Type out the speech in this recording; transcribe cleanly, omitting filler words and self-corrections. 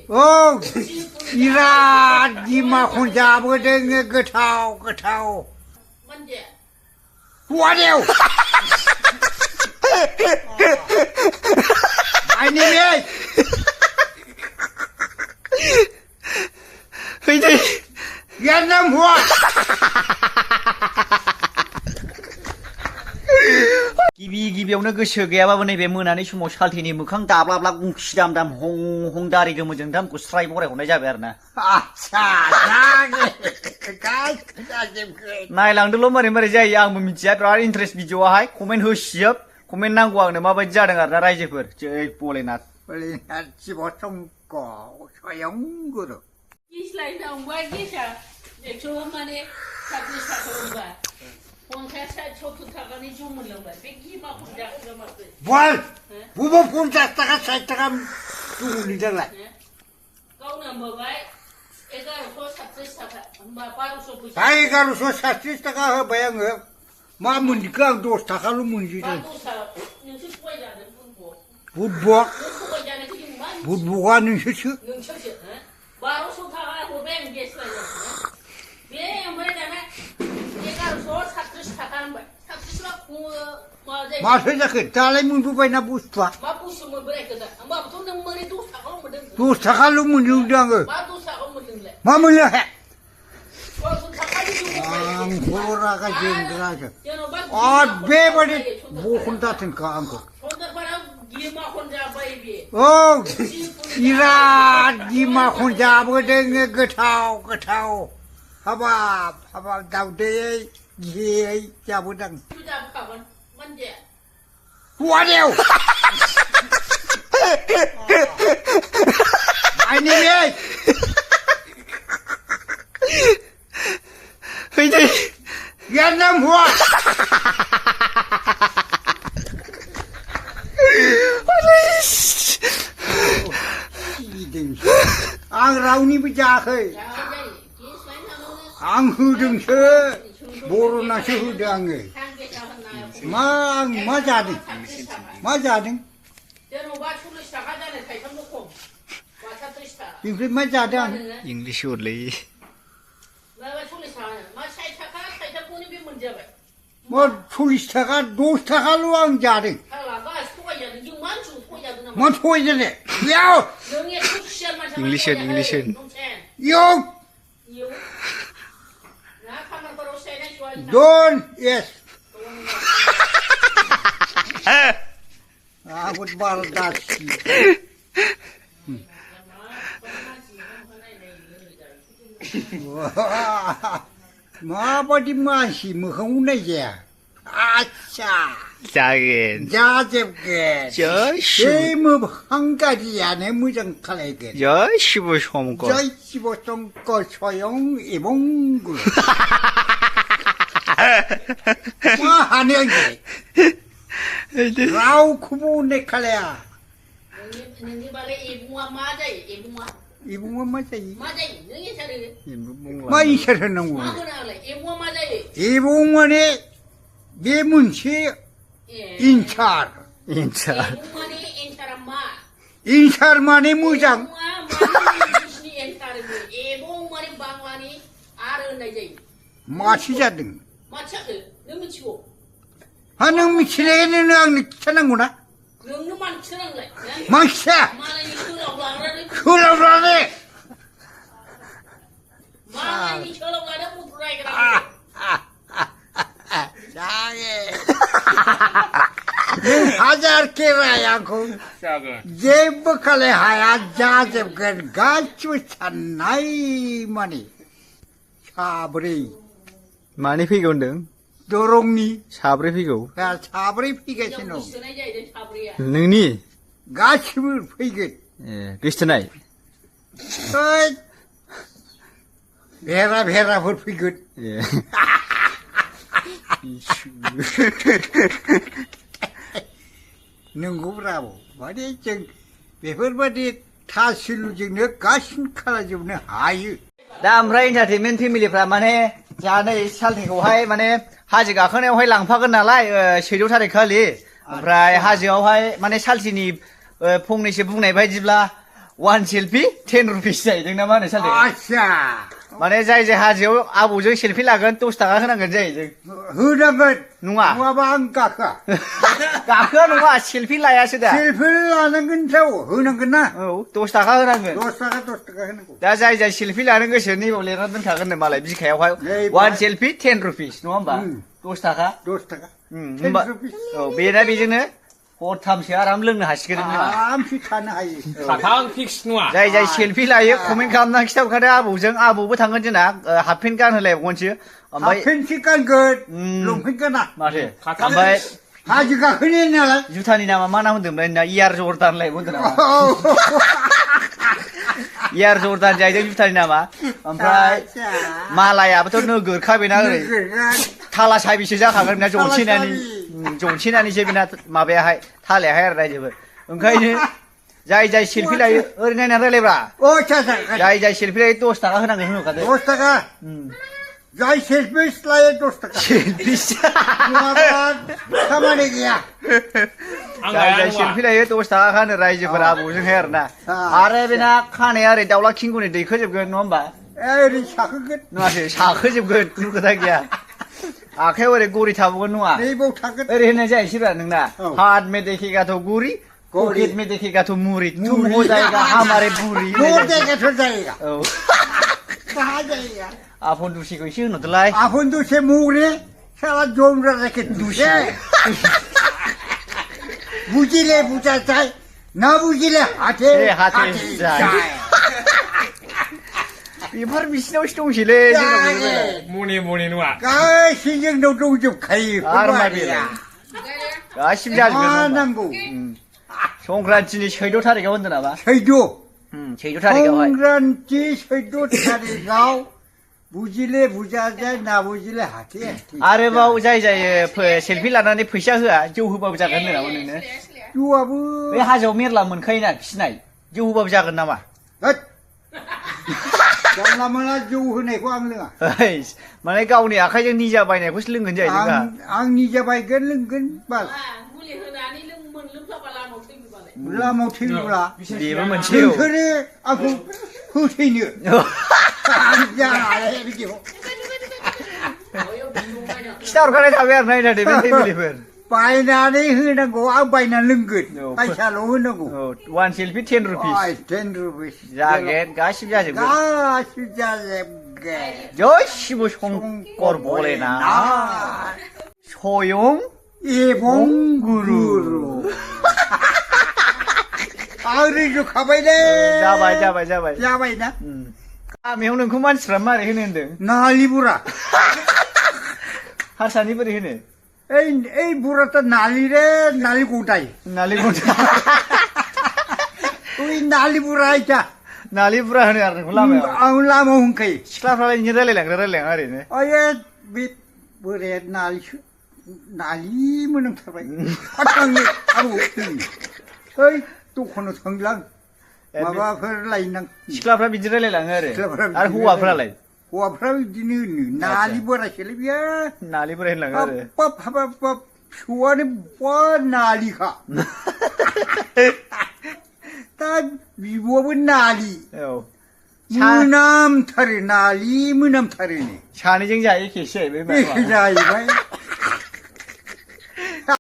Oh, Ira, Dima Kunjabo, then get out, get out. What else? I need it. Get them what? गिबियावनो गोसो गैयाबाबो नैबे मोनानि समाव सालथेनि मोखां दाब्लाब्ला गुंखि दाम दाम हं दारि गोमोजों दामखौ स्राय बरायहरनाय जाबाय आरो ना नायलांदोल' मारै मारै जायो आंबो मिथिया बिराद इन्टारेस्ट भिडिअआहाय कमेन्ट होसिजोब कमेन्ट नांगौ आंनो माबायदि जादों आरो ना रायजोफोर जै भलेनाथ शिवशंक स्वयंगुरु Bol, bubu 50 taka 60 taka tunggu di dalam. Kau nambah baik, 1130 taka, mbak baru 10. Saya kalau 130 taka bayang ya, mak mendikang 2 taka lu muncul. Budbok, budbokan ni sih. Baru 10 taka aku bayang biasa aja. Biar yang mereka nak, 1130 taka mbak. Masanya ke dalam mundur bayar buswa. Dus taka lu muncul dah ke? Mama lah. Angkora ka jendera je. Ad bebade bukan datang ke angkor. Oh, Ira Dima Kunjabo dengan getau. Haba tahu deh. Ye, cabutang. What else? I need it. Get them what? Ang rauni bijahe. Ang hudung se. Boru nasi hudang ke. Ma jadi. Ingrid ma jadi. English only. Ma tulis taka 2 taka luang jadi. Ma tulis je. Yo. English. Yo. Don, yes. Aku baldas. Ma body masih mukhuna je. Acha. Jagen. Jajeb ke. Josh. Mu hangga dia ne mujang khalai ke. Josh Shomko. Josh Shomko soyong ibong. Wah, aneh je. Rau kubu ne kalaya. Nanti balik ibu mama aja, ibu mama. Ibu mama aja. Majai, nanti cari. Ma isar nanggu. Mana lagi? Ibu mama aja. Ibu mama ne dia munci incar. Ibu mama ni incar ma. Incar mana mujang. Ibu mama ni bangwa ni arun aja. Masih jadi. Macam tu, nama cium. Hanang micilnya ni nang cenang guna. Nama mana cenang leh? Macam. Mana ni kulau Kulau berani. Mana ni kulau berani muterai kerana. Jangan. Hajar kira yang ku. Jeb kale hayat jajab kan gacu canai mani. Sabri. Mani figure dong. Dorong ni. Sabri figure. Ya sabri figure sino. Nini. Gacu figure. Kristenai. Oi. Vera pun figure. Nunggu berapa? Badi ceng. Beberapa थासिलुजोंनो गासिन खालामजोबनो हायो। दा ओमफ्राय entertainment फेमिलिफ्रा माने जोंहा नै सालथेखौहाय माने हाजो गाखोनायावहाय लांफागोन नालाय 16 थारिख खालि ओमफ्राय हाजोआवहाय माने सालथेनि फंनैसो बुंनाय बायदिब्ला 1 सेल्फि 10 रुपिस जाहैदों ना मा होनो सालथे आच्छा माने जाय जाय हाजोआव आबौजों सेल्फि लागोन 10 थाखा होनांगोन जाहैदों होनांगोन नङा नङाबा आं गाखोआ गाखोआ नङा सेल्फि लायासो दा सेल्फि लानांगोनसो होनांगोन ना औ 10 थाखा होनांगोन 10 थाखा होनांगौ दा जाय जाय सेल्फि लानो गोसो नैबाव लिरना दोनखागोन नो मालाय बिखायावहाय 1 सेल्फि 10 रुपिस नङा होमबा 10 थाखा 10 थाखा होमबा औ बेना बेजोंनो हरथामसो आराम लोंनो हासिगोन आरामसे थानो हायो खाथां फिक्स नङा जाय जाय सेल्फि लायो कमेन्ट खालामना खिथाहरखादो आबौजों आबौबो थांगोन जोंना हाफ पेन्ट गानहोलायबावगोनसो ओमफ्राय हाफपेन्टसो गानगोन लंपेन्ट गाना माथो ओमफ्राय हाजो गाखोनो नालाय जुथानि नामा मा नाम होनदोंमोन ना इयार जर्दान लायबो होनदों नामा इयार जर्दान जाहैदों जुथानि नामा ओमफ्राय मालायाबोथ' नोगोरखा बेना ओरै थाला साबिसो जाखागोन ना जंसेनानैसो बेना माबायाहाय थालायाहाय आरो रायजोबो ओंखायनो जाय जाय सेल्फि लायो ओरै नायनानै रायलायब्रा जाय जाय सेल्फि लायो 10 थाखा होनांगोन होनहरखादो 10 थाखा जाय सेल्फि लायो 10 थाखा सेल्फि खामानि गैया जाय जाय सेल्फि लायो 10 थाखा खानो रायजोफोरा आबौजोंहाय आरो ना आरो बेना खानाया ओरै दाउला खिंगुनि दैखोजोबगोन नङा होमबा ओरै साखोगोन नङासो साखोजोबगोन खुनु खोथा गैया आखायाव ओरै गरि थाबावगोन नङा नैबाव थागोन ओरै होननाय जाहैसैब्रा नोंना हाथ में देखेगा तो गुरी पॉकेट में देखेगा तो मुरी तुम हो जाएगा हमारे बुरी हो जाएगा तो जाएगा औ कहाँ जाएगा आफन दुसिखौ एसे होनहरदोलाय आफन दुसे मुरे साला जमरा जाके दुसे बुझिले बुझाचाय ना बुझिले हाथे जाय बेफोर बिसिनावसो दंसैलै मने नङा गासै जोंनाव दंजोबखायो आरो मा बेलाय गासिबो जाजोबगोन मा नांगौ संक्रान्तिनि 14 थारिखआव होनदों नामा 14 थारिखआवहाय संक्रान्ति 14 थारिखआव बुजिले बुझाजाय ना बुजिले हाथे आरोबाव जाय जाय सेल्फि लानानै फैसा होआ जौ होबाबो जागोन होनदों नामा नोंनो जौआबो बे हाजोआव मेरला मोनखायोना फिसिनाय जौ होबाबो जागोन नामा जानला मोनला जौ होनायखौ आं लोङा माने गावनि आखाइजों निजा बायनायखौसो लोंगोन जाहैदों आं निजा बायगोन लोंगोन बास मुलि होनानै मोनलोंफ्लाबा लामायाव थैबोबालाय लामायाव थैब्ला बेबो मोनसे नोंसोरो आंखौ होथैनो खिथाहरखानाय थाबाय आरो नायनानै बे फेमिलिफोर बायनानै होनांगौ आं बायनानै लोंगोन फैसाल' होनांगौ 1 सेल्फि 10 रुपिस 10 रुपिस जागोन गासिबो जाजोबगोन जय शिव शंकर भोलेनाथ स्वयं एबं गुरु आं रोंजोबखाबायलै जाबाय ना गामियाव नोंखौ मानसिफ्रा मारै होनो होनदों नालिबुरा हारसानि बोरै होनो এই বুড়াটা নালি রে নালি গোটাই ওই নালি বুড়া এটা नालि बुरा होनो आरो नोंखौ लामायाव आं लामायाव होनखायो सिख्लाफ्रालाय बिदिनो रायलायलाङा ओरैनो ओइ बे बोराया नालि मोनामथारबाय थांनो आबौ ओइ दखानाव थांलां माबाफोर लायनां सिख्लाफ्रा बिदि रायलायलाङो आरो हौवाफ्रालाय हौवाफ्राबो बिदिनो होनो नालि बोरायसोलै बियो नालि बोराय होनलाङो आरो हाबाब फिसौआनो नालिखा दा बिब'आबो नालि मोनामथारो नालि मोनामथारो सानैजों जायो एखेसो जाहैबाय जाहैबाय